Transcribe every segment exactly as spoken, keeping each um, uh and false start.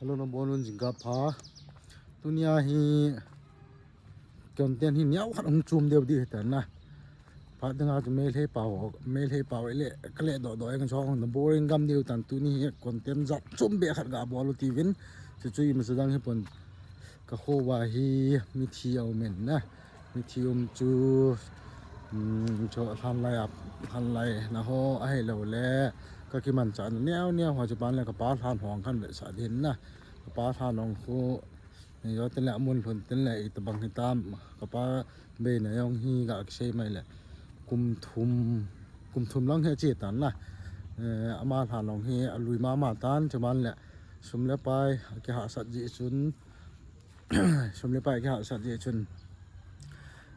Hello, nabonun jingkah pha. Tunia hi content hi neo khat hung chom deu di hitan na. Phat danga chu Meitei pau, Meitei pau ile kale doh doh eng chong na boring gam deu tan, tuni hi content jat chom be khat ga bol u tivin. Chu chu ima chu dang hi pon, ka kho uva hi mithi aumin na. Mithi um chu, um, chu lhanlai a, lhanlai na ho ahilou le ka kimanchah na neo neo ho chu ban le ka pa lhan hong khan vetsah din na. Ka pa lhan hong khu, ni jo tin le amun lhun tin le itobang hitam, ka pa beina jong hi ga kisei mai le kum thum, kum thum lang hi ache tan na. Eh, ama lhan hong hi alui mama tan, chu ban le sum le pai akihahsat jeh chun, sum le pai akihahsat jeh chun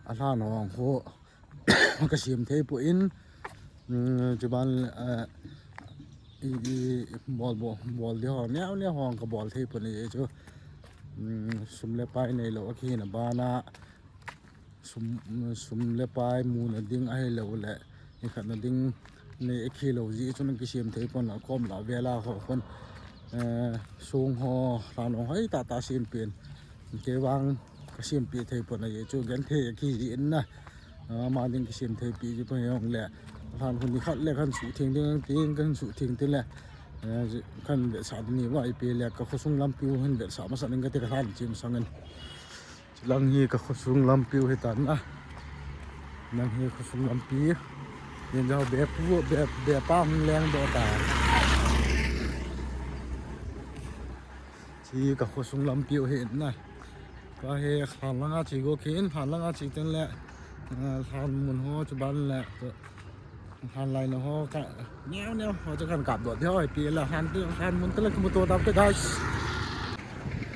alhan hong khu ka sem thei poi, um, chu ban, eh, i, i, bol, bol, bol di ho neo neo ho ka bol thei poi ni chu, um, sum le pai neilou akihina bana sum, sum le pai muna ding ahilou le, ni khat na ding nei akilou jeh chun kisem thei pon, akom la vela ho khun, eh, song ho, lhan hong hoi tah tah sem pen. Kei vang ka sem pi thei pon ahi chu, gen thei akiji in na. Ah, ama ding kisem thei pi ji pon jong le. Lhan hun ni khat le khan suh theng ding, ting khan suh theng te le. Eh, khan vetsah ding ni va ipi le ka khosung lampi u hin vetsah masat ning kate ka lhan chim sangin. Lang hi ka khosung lampi u hitan na. Lang hi khosung lampi. Yen jao be pu, be, be pa hung leng doh ta. Chi ka khosung lampi u hi na. Ka hi lhan langa chi go khin, lhan langa chi ten le, eh, lhan mun ho chu ban le, lhan lai na ho ka, neo neo ho chu kan kap doh deu ipi le lhan tu, lhan mun te le kimuto dam te, guys.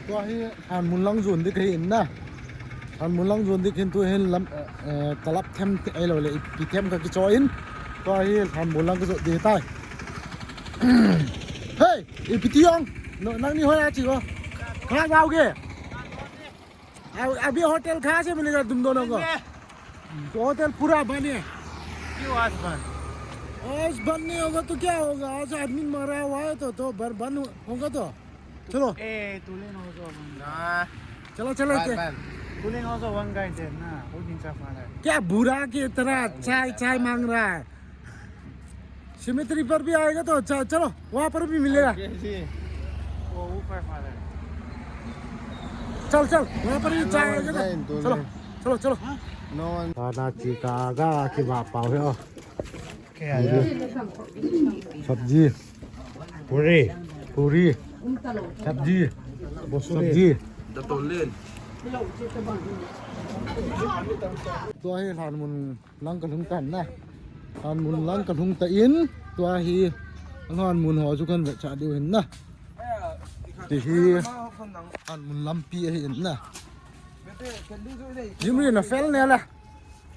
Tua hi lhan mun lang jon di ka hi na. Lhan mun lang jon di khin tu hin lam, eh, eh, ka lap them te ahilou le ipi them ka kicho in. Tua hi lhan mun lang ka jot di tai. Hey, ipi ti jong. No, nangni hoi a chi go. Kaha jaoge? Ab-, abhi hotel kahan se milega tum dono ko? Band hai. To hotel pura band hai. Kyun aaj band? Aaj band nahi hoga to kya hoga? Aaj aadmi mara hua hai to, to bar-, band ho-, hoga to. Chalo. Eh, Tulin also one guy. Nah. Chalo, chalo, band, chalo. Band. Tulin also one guy there na. Who thinks of father? Kya bura ki tarah chai, chai mang raha hai? Cemetery par bhi aayega to cha-, chalo, wahan par bhi milega. Okay, ji. Wo upar father. Chal, chal, wahan par bhi chai aayega to. Chalo, chalo, chalo. No one. Khana chi ka ga ki ba pao hai. Sabji. Puri. Puri. Sabji. Sabji. Tua hi lhan mun lang ka lhung tan na. Lhan mun lang ka lhung ta in, tua hi lhan mun ho chu kan vetsah diu hin na. Ti hi lhan mun lampi ahi in na. Jimri na fel ne la.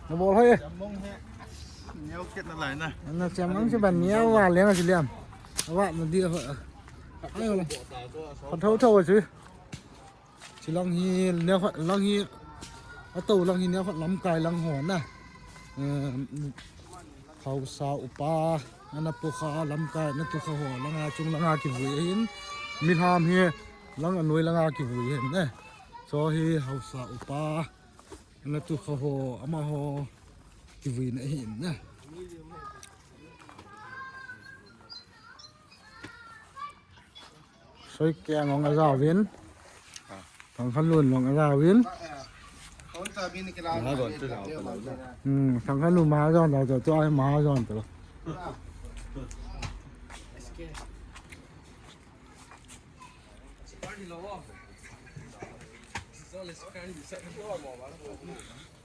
Na bol hoi. Neo ket na lai na. Na chem ang si ban neo wa leng si liam. Wa na di ho. Ayo. Phat thou thou chu. Chi lang hi neo khat lang hi. Ato lang hi neo khat lamkai lang ho na. Eh, Haosa upa, ana pukha lamkai, ana tukha ho langa chung langa kivui ahin. Milham hi lang anoi langa kivui ahin ne. Cho hi Haosa upa. Ana tukha ho, amaho kivuina ahin na. Soikeng jong ajaovin. Thangkhanlun jong ajaovin. Hmm, Thangkhanlun Mahajon jao, jao, jao, ai Mahajon to.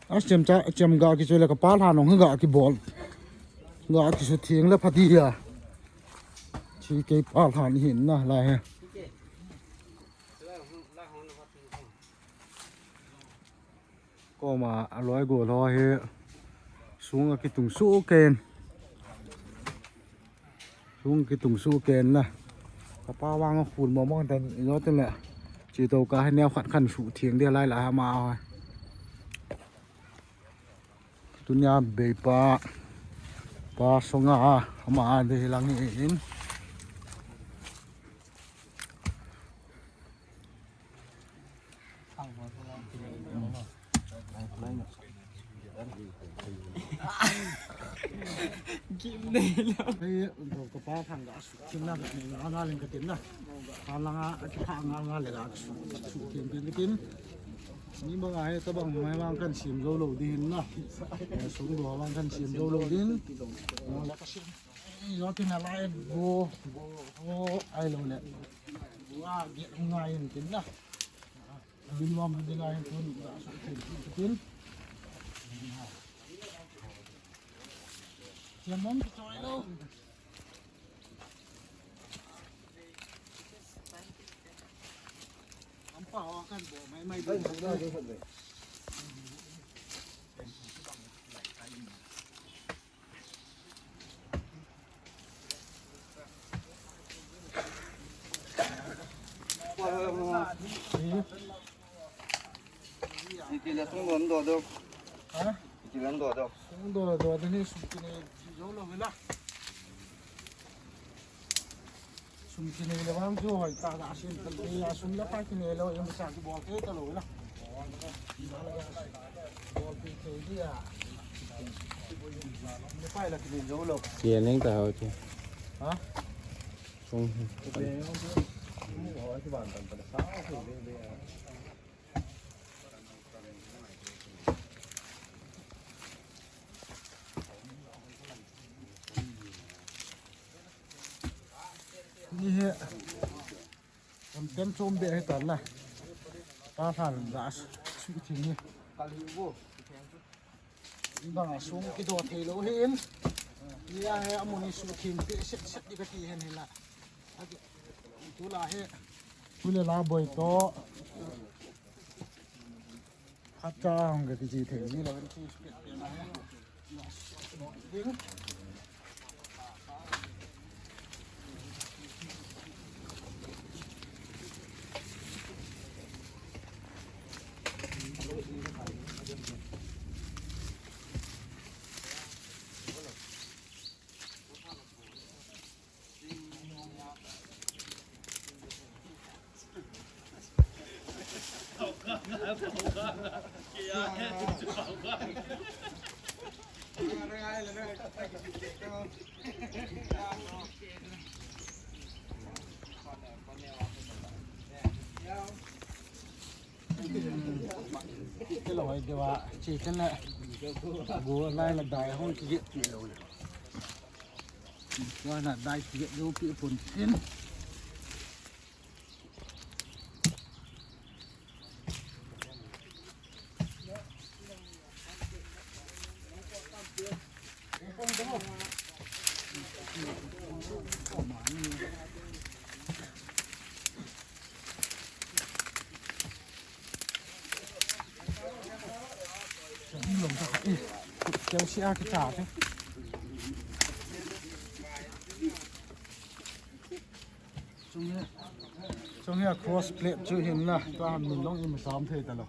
A chem cha, chem ga kichoi le ka pa lhan ong ga kibol. Ga kisutheng le phati a. Chi kei pa lhan hin na lai he. Koma aloi gol ho hi sunga kitung suh ken. Sung kitung suh ken na. Ka pa vang a khun mo mo tan ino tan le. Chi to ka he neo khat khan suh theng dia lai la ha ma ho. Tunia bei pa, pa songa ama de lang in. Kim nei lo. Hei, ka pa thang ka su kim na ka ni nga nga len ka tin na. Ka la nga a ki pha nga nga le ka su su kim kim ka tin. Ni ma nga he ta bang mai mang kan sim zo lo di hin na. Eh, sung do bang kan sim zo lo din. Yo tin a lai go go go ai lo le. Wa ge ngai in tin na. Bin wa ma ding ai tun da su tin tin. Sian mong ki choi lo. Ampa wa kan bo mai mai. Iti le sung don do do. Ha? Iti le do do. Sung do do de ni sum kini jo lo la. Sum kini le wang jo hoi ta da sin ta ya sum la pa kini lo yam sa ki bol te ta lo la. Bol te te dia. Ne pa la kini jo lo. Sian neng ta ho chu. Ha? Sung. Ni he. Tam tem chom be he ta la. Pa thal da su thi ni. Bang a sung kido thei lo hin. Ni a he amun i su thim pe set set di ka ti hen hi la. Tu la he. Tu le la boi to. Khat cha hong ka ti chi thei ni lo. Ding. Hello, hai dewa, chi chen le. Go lai la dai hong ki get pi lo le. Wa na dai ki get lo pi pun tin. Keu si a kita te. Chung hi, chung hi a cross plate chu hin la, tua min long in sam thei ta lo.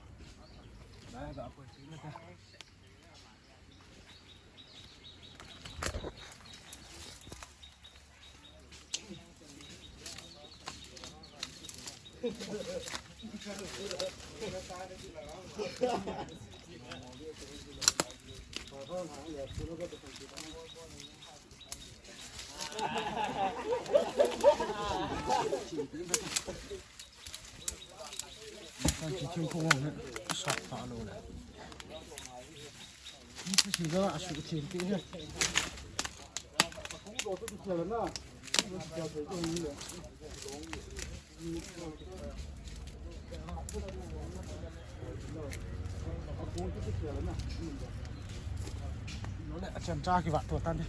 Kan chi thingphung ho hi sat ta lo le. Ni chi si ga a su thim ti he. Lo le, a chan cha ki va to tan de.